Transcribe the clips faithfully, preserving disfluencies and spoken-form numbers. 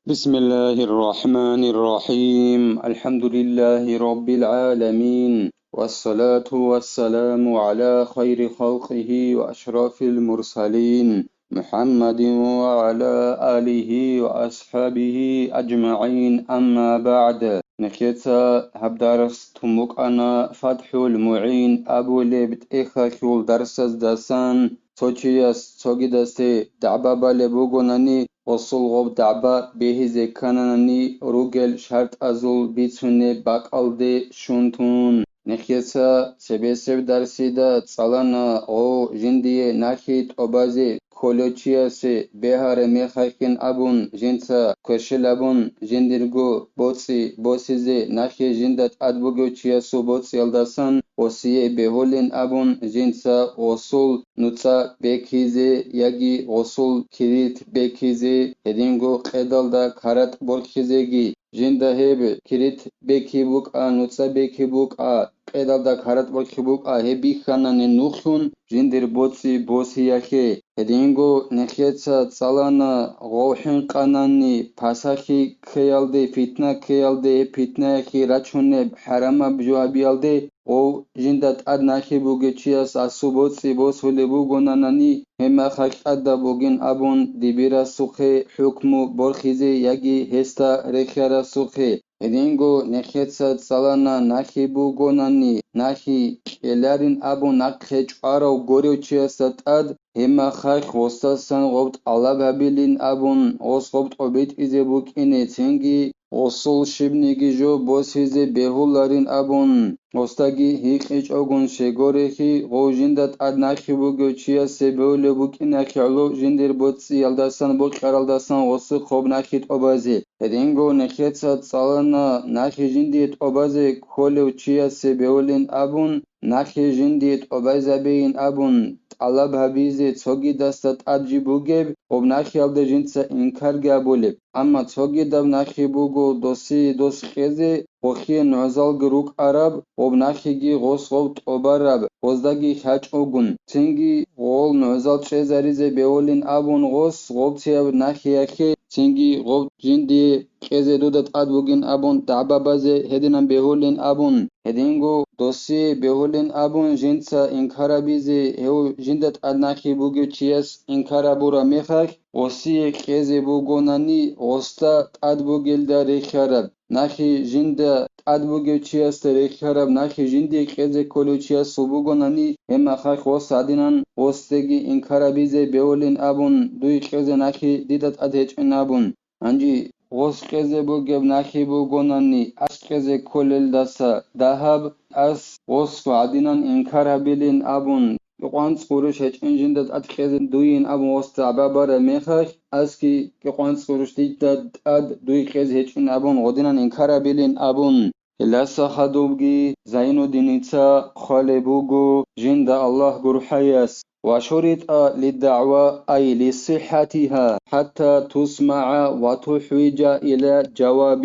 بسم الله الرحمن الرحيم. الحمد لله رب العالمين. والصلاة والسلام على خير خلقه وأشرف المرسلين محمد وعلى آله وأصحابه أجمعين. أما بعد. Нехеца гьаб дарс тун букӀана ФатхӀул МугӀин абулеб тӀехьалъул дарсаздасан. Цо чияс цогидасде дагӀба балеб бугонани, гъосул гъоб дагӀба бегьизе ккананани, ругел шартӀазул бицунеб бакӀалде щун тун. Нехеца цебесеб дарсида цӀалана гъов жиндие нахи тӀобазе кколев чиясе бегьараб мехалъин абун, жинца кверщел абун, жиндирго боцӀи босизе нахи жинда тӀад бугев чиясул боцӀиялдасан гъосие бегьулин абун, жинца гъосул нуцӀа бекизе яги гъосул кирит бекизе, гьединго къедалда каратӀ борхизеги, жинда гьеб кирит беки букӀа, нуцӀа беки букӀа, къедалда каратӀ борхи букӀа, гьеб бихьанани нухлъун жиндир боцӀи босиялъе. Гьединго нехеца цӀалана гъов хӀинкъанани пасалъи ккеялде, питна ккеялде, гьеб питнаялъе рачунеб хӀарамаб жо гьабиялде, гъов жинда тӀад нахи бугев чияс асул боцӀи босулеб бугонанани, гьеб мехалъ тӀадаб бугин абун дибирасухъе хӀукму борхизе яги гьесда рехиарасухъе. Гьединго нехеца цӀалана нахи бугонани, нахи кьеларин абун нахъе чӀварав горев чиясда тӀад, гьеб мехалъ гъосдасан гъоб тӀалаб гьабилин абун, гъос гъоб тӀобитӀизе букӀине, цинги гъосул щибниги жо босизе бегьуларин абун, гъосдаги гьикъичӀогун щегорехи, гъов жинда тӀад нахи бугев чиясе бегьулеб букӀинахи гӀоло жиндир боцӀиялдасан бокьаралдасан гъосухъ гъоб нахи тӀобазе. Гьединго нехеца цӀалана нахи жиндие тӀобазе кколев чиясе бегьулин абун, нахи жиндие тӀобайзабейин абун тӀалаб гьабизе цогидасда тӀад жиб бугеб, гъоб нахиялда жинца инкарги абулеб. Амма цогидаб нахи буго досие дос кьезе, гъохие нугӀзалги рукӀараб, гъоб нахиги гъос гъоб тӀобараб, гъоздаги хьачӀогун, цинги гъол нугӀзал чӀезаризе бегьулин абун гъос гъобцеяб нахиялъе, цинги гъоб жиндие кьезе дуда тӀад бугин абун дагӀба базе гьединан бегьулин абун, гьединго досие бегьулин абун жинца инкарабизе гьев жинда тӀад нахи бугев чияс инкарабураб мехалъ, гъосие кьезе бугонани, гъосда тӀад бугелда рехиараб нахи жинда тӀад бугев чиясда рехиараб нахи жиндие кьезе кколев чиясул бугонани, гьеб мехалъ гъос гьадинан гъосдеги инкарабизе бегьулин абун, дуе кьезе нахи дида тӀад гьечӀин абун. Гьанже гъос кьезе бугеб нахи бугонани, ас кьезе кколелдаса дагьаб, ас гъосго гьадинан инкар гьабилин абун, кӀикъоялда анцӀ гъурущ гьечӀин жинда тӀад кьезе дуйин абун гъос дагӀба бараб мехалъ, асги кӀикъоялда анцӀ гъурущ дида тӀад дуй кьезе гьечӀин абун гъодинан инкар гьабилин абун. Гьелдаса хадубги Зайнуддиница хъвалеб буго жинда Аллагь гурхӀаяс: «وشرط للدعوى أي لصحتها حتى تسمع وتحوج إلى جواب».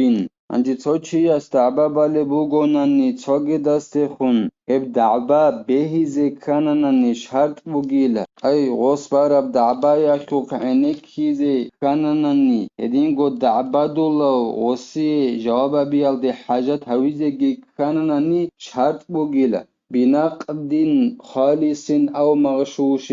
Гьанже цо чияс дагӀба балеб бугонани цогидасдехун, гьеб дагӀба бегьизе ккананани шартӀ бугила. Ай, гъос бараб дагӀбаялъухъ гӀенеккизе ккананани, гьединго дагӀбадулав гъосие жавабабиялде хӀажат гьавизеги ккананани шартӀ бугила: «بنقد خالص أو مغشوش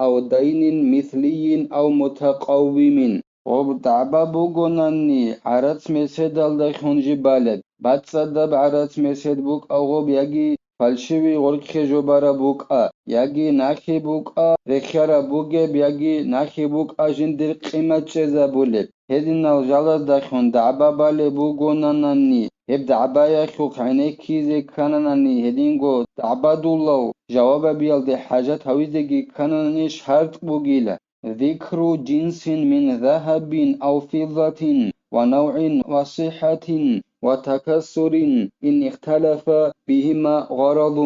أو دين مثلي أو متقوم». Гъоб дагӀба бугонани гӀарац-меседалдалъун жиб балеб, бацӀцӀадаб гӀарац-месед букӀа гъоб яги фальшивый гъоркье жо бараб букӀа, яги нахи букӀа рехиараб бугеб, яги нахи букӀа жиндир къимат чӀезабулеб, гьединал жалаздалъун дагӀба балеб бугонанани, гьеб дагӀбаялъухъ гӀенеккизе ккананани, гьединго дагӀбадулав жавабабиялде хӀажат гьавизеги ккананани шартӀ бугила. ذكر جنس من ذهب أو فضة ونوع وصحة وتكسر إن اختلف بهما غرض.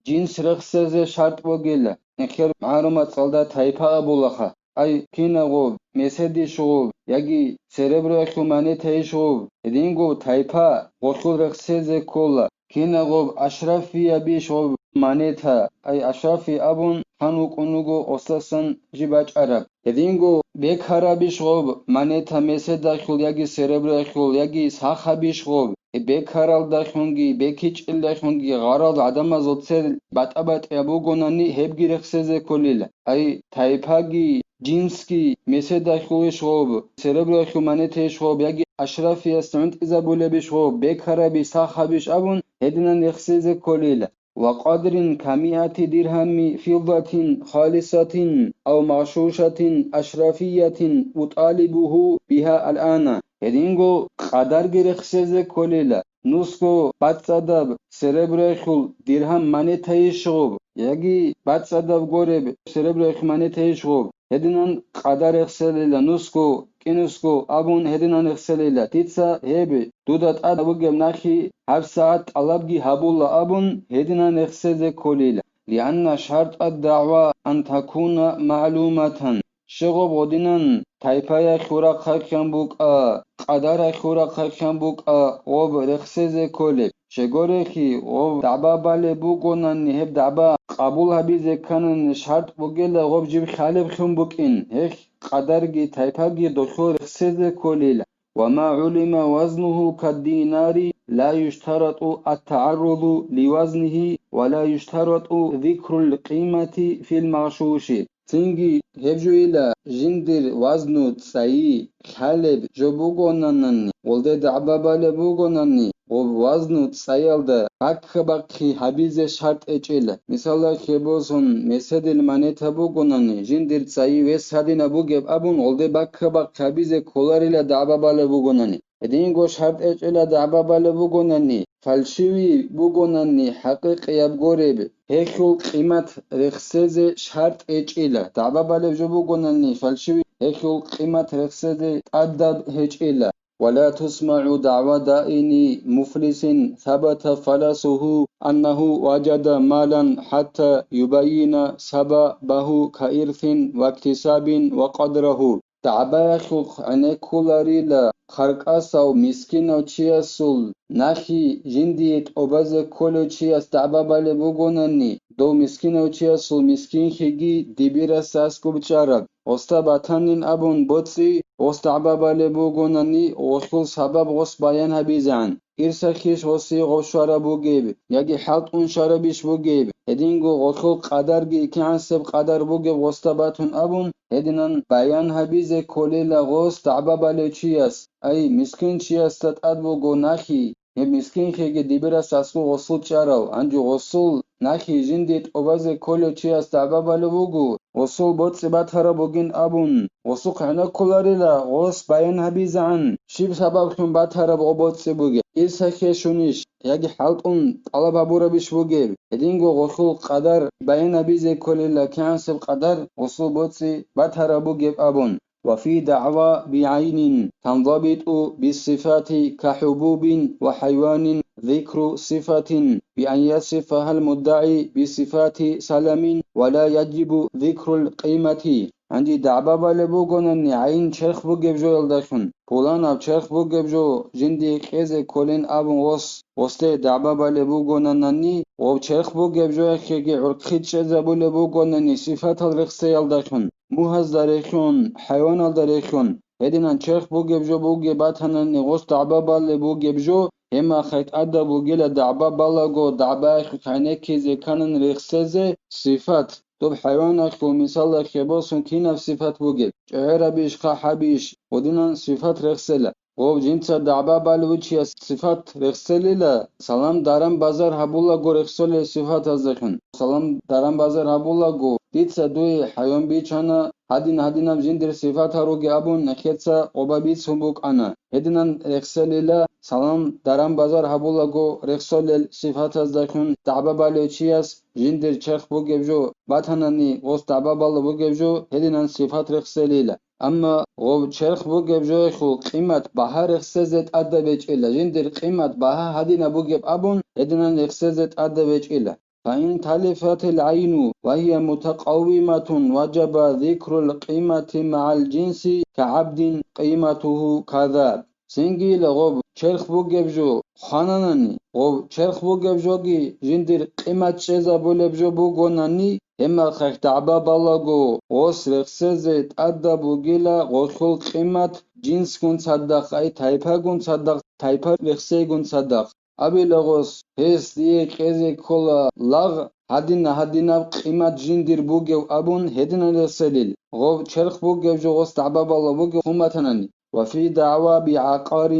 Жинс рехсезе шартӀ бугила. Эхер магӀарумацалда тайпа абулаха. Ай, кинаб гъоб, меседищ гъоб, яги сереброялъул монетайищ гъоб, гьединго тайпа гъолъул рехсезе ккола. Кинаб гъоб ашрафиябищ гъоб, монета, ай ашрафи абун, хъан вукӀун вуго гъосдасан жиб бачӀараб. Гьединго бекарабищ гъоб монета меседахъул яги сереброяхъул яги сахабищ гъоб? Бекаралдахъунги бекичӀелдахъунги гъарал гӀадамазул цел батӀа-батӀияб бугонани, гьебги рехсезе кколила. Ай тайпаги, жинсги меседахъулищ гъоб, сереброяхъул монетаищ гъоб яги ашрафияс гӀунтӀизабулебищ гъоб, бекарабищ сахабищ абун, гьединан рехсезе кколила. Ва къадрин камиати диргьами фиддатин халисатин ав магъшушатин ашрафиятин уталибугьу бигьа алъана. Гьединго къадарги рехсезе кколила, нусго бацӀцӀадаб сереброяхъул диргьам монетайищ гъоб, яги бацӀцӀадаб гореб сереброяхъ монетайищ гъоб, гьединан къадар рехселила, нусго, кӀинусго абун гьединан рехселила, дица гьеб дуда тӀад бугеб нахъе гьабсагӀат тӀалабги гьабула абун гьединан рехсезе кколила. Лианна шартӀа дагӀва ан такуна магӀлуматан. Щегъоб гъодинан тайпаялъул рахъалъан букӀа, къадаралъул рахъалъан букӀа гъоб рехсезе кколеб. Щегорехъи, гъоб дагӀба балеб бугонани, гьеб дагӀба къабул гьабизе кканани шартӀ бугела гъоб жиб хъалеблъун букӀин, гьелъ къадарги тайпаги долъул рехсезе кколила. وما علم وزنه كالدينار لا يشترط التعرض لوزنه ولا يشترط ذكر القيمة في المغشوش. Цинги гьеб жойила, жиндир вазну цӀайи лъалеб жо бугонанани, гъолде дагӀба балеб бугонани, гъоб вазну цӀаялда баккабахъи гьабизе шартӀ гьечӀила. Мисалалъе босун, меседил монета бугонани, жиндир цӀайи вес гьадинаб бугеб абун, гъолде баккабахъи гьабизе кколарила дагӀба балеб бугонани. Гьединго шартӀ гьечӀила дагӀба балеб бугонани, фальшивый бугонани, хӀакъикъияб гореб, гьелъул къимат рехсезе шартӀ гьечӀила. ДагӀба балеб жо бугонани, фальшивый, гьелъул къимат рехсезе тӀадаб гьечӀила. ولا تسمع دعوى دائن مفلس ثبت فلسه أنه وجد مالا حتى يبين سببه كإرث واكتساب وقدره. ДагӀбаялъухъ гӀенеккуларила хъаркӀасав мискинав чиясул нахъе жиндие тӀобазе кколев чияс дагӀба балеб бугонани, дов мискинав чиясул мискинлъиги дибирасда аскӀоб чӀараб, гъосда батанин абун боцӀи, гъос дагӀба балеб бугонани, гъолъул сабаб гъос баян гьабизегӀан. Ирсахъищ гъосие гъов щвараб бугеб, яги хӀалтӀун щварабищ бугеб, гьединго гъолъул къадарги кигӀансеб къадар бугеб гъосда батун абун, гьединан баян гьабизе кколела гъос дагӀба балев чияс, ай, мискин чиясда тӀад буго нахъе, гьеб мискинлъиги дибирасда аскӀоб гъосул чӀарав, гьанже гъосул нахъе жиндие тӀобазе кколев чияс дагӀба балеб буго, гъосул боцӀи батараб бугин абун, гъосухъ гӀенеккуларила гъос баян гьабизегӀан, щиб сабаблъун батараб гъо боцӀи бугеб, ирсахъе щунищ, яги хӀалтӀун тӀалаб гьабурабищ бугеб, гьединго гъолъул къадар баян гьабизе кколела кигӀансеб къадар гъосул боцӀи батараб бугеб абун. وفي دعوى بعين تنضبط بالصفات كحبوب وحيوان ذكر صفة بأن يصفها المدعي بصفة سلم ولا يجب ذكر القيمة. Гьанже дагӀба балеб бугонани гӀайн черх бугеб жоялдалъун, пуланаб черх бугеб жо жиндие кьезе кколин абун гъос, гъосде дагӀба балеб бугонанани, гъоб черх бугеб жояхъеги гӀурхъи чӀезабулеб бугонани сифатал рехсеялдалъун, мугьазда рехьун, хӀайваналда рехьун, гьединан черх бугеб жо бугеб батанани гъос дагӀба балеб бугеб жо, гьеб мехалъ тӀадаб бугила дагӀба балаго дагӀбаялъухъ гӀенеккизе кканани рехсезе сифат. Доб хӀайваналъул мисалалъе босун кинаб сифат бугеб? ЧӀегӀерабищ, хъахӀабищ? Гъодинан сифат рехсела. Гъоб жинца дагӀба балев вугев чияс сифат рехселила, салам даран-базар гьабулаго рехсолел сифатаздехун. Салам даран-базар гьабулаго, дица дуе хӀайван бичана, гьадин-гьадинаб жиндир сифат гьаруге абун, нехеца къоба бицун букӀана. Гьединан рехселила, салам даран-базар гьабулаго рехсолел сифатаздехун дагӀба балев чияс жиндир черх бугеб жо батанани, гъос дагӀба балеб бугеб жо, гьединан сифат рехселила. Амма гъоб черх бугеб жоялъул къимат багьа рехсезе тӀадаб гьечӀила, жиндир къимат багьа гьадинаб бугеб абун, гьединан рехсезе тӀадаб гьечӀила. فإن تلفت العين وهي متقومة وجب ذكر القيمة مع الجنس كعبد قيمته كذا. Цинги ила гъоб черх бугеб жо хвананани, гъоб черх бугеб жоги жиндир къимат чӀезабулеб жо бугонани, гьебмахалъ дагӀба балаго гъос рехсезе тӀадаб бугила гъолъул къимат жинсгун цадахъ, ай тайпагун цадахъ, тайпа рехсейгун цадахъ. Абила гъос, гьес дие кьезе ккола лагъ, гьадина-гьадинаб къимат жиндир бугев абун гьединал рехселил, гъов черх бугев жо гъос дагӀба балеб бугев хъуматанани. وفي دعوى بعقار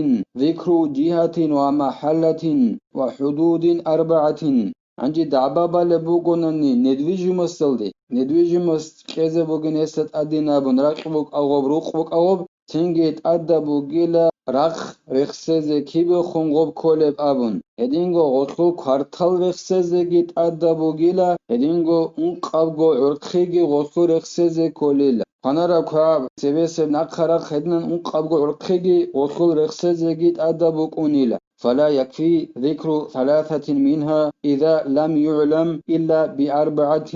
ذكر جهة ومحلة وحدود أربعة. Гьанже дагӀба балеб бугонани недвижимосталде, недвижимост кьезе бугин гьесда тӀадин абун, ракь букӀа гъоб, рукъ букӀа гъоб, цинги тӀадаб бугила рахъ рехсезе кибехун гъоб кколеб абун. Гьединго гъолъул квартал рехсезеги тӀадаб бугила, гьединго ункъабго гӀурхъиги гъолъул рехсезе кколила. Хванараб кваб, цебесеб нахъа рахъ гьединан ункъабго гӀурхъиги гъолъул рехсезеги тӀадаб букӀунила. فلا يكفي ذكر ثلاثة منها إذا لم يعلم إلا بأربعة،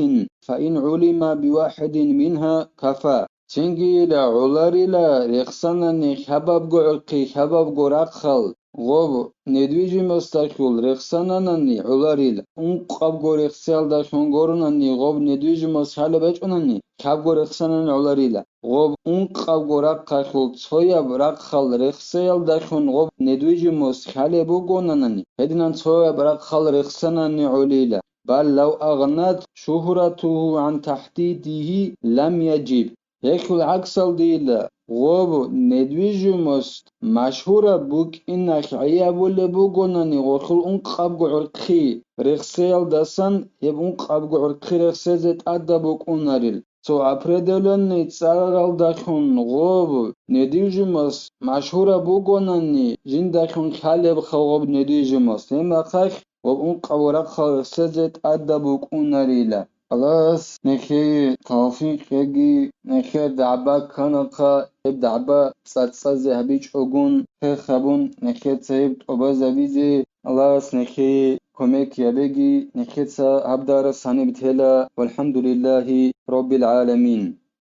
فإن علم بواحد منها كفى. Цинги ила гӀоларила рехсанани хабабго гӀурхъи, хабабго рахъал, гъоб недвижимосталъул рехсананани гӀоларила, ункъабго рехсиялдалъун горунани гъоб недвижимост хӀалеб гьечӀунани, хабго рехсанани гӀоларила. Гъоб ункъабго рахъалъул цояб рахъал рехсеялдалъун гъоб недвижимост хӀалеб бугонанани, гьединан цояб рахъал рехсанани гӀолила. بل لو أغنت شهرته عن تحديده لم يجب. Гьелъул гӀаксалдила, гъоб недвижимост машгьураб букӀиналъ гӀиябулеб бугонани гъолъул ункъабго гӀурхъи рехсеялдасан гьеб ункъабго гӀурхъи рехсезе тӀадаб букӀунарил. Цо определённый цӀаралдалъун гъоб недвижимост машгьураб бугонани, жиндалъун хӀалеб хал гъоб недвижимост, гьебмахалъ гъоб ункъабго рахъал рехсезе тӀадаб букӀунарила. Аллагьас нехее тавфикъ кьеги, нехер дагӀба кканахъа, гьеб дагӀба цӀацӀазе гьабичӀогун, хер хабун, нехеца гьеб тӀубазабизе Аллагьас нехее кумек гьабеги, нехеца гьаб дарас гьаниб тела. ВалхӀамдулиллагьи раббил гӀаламин.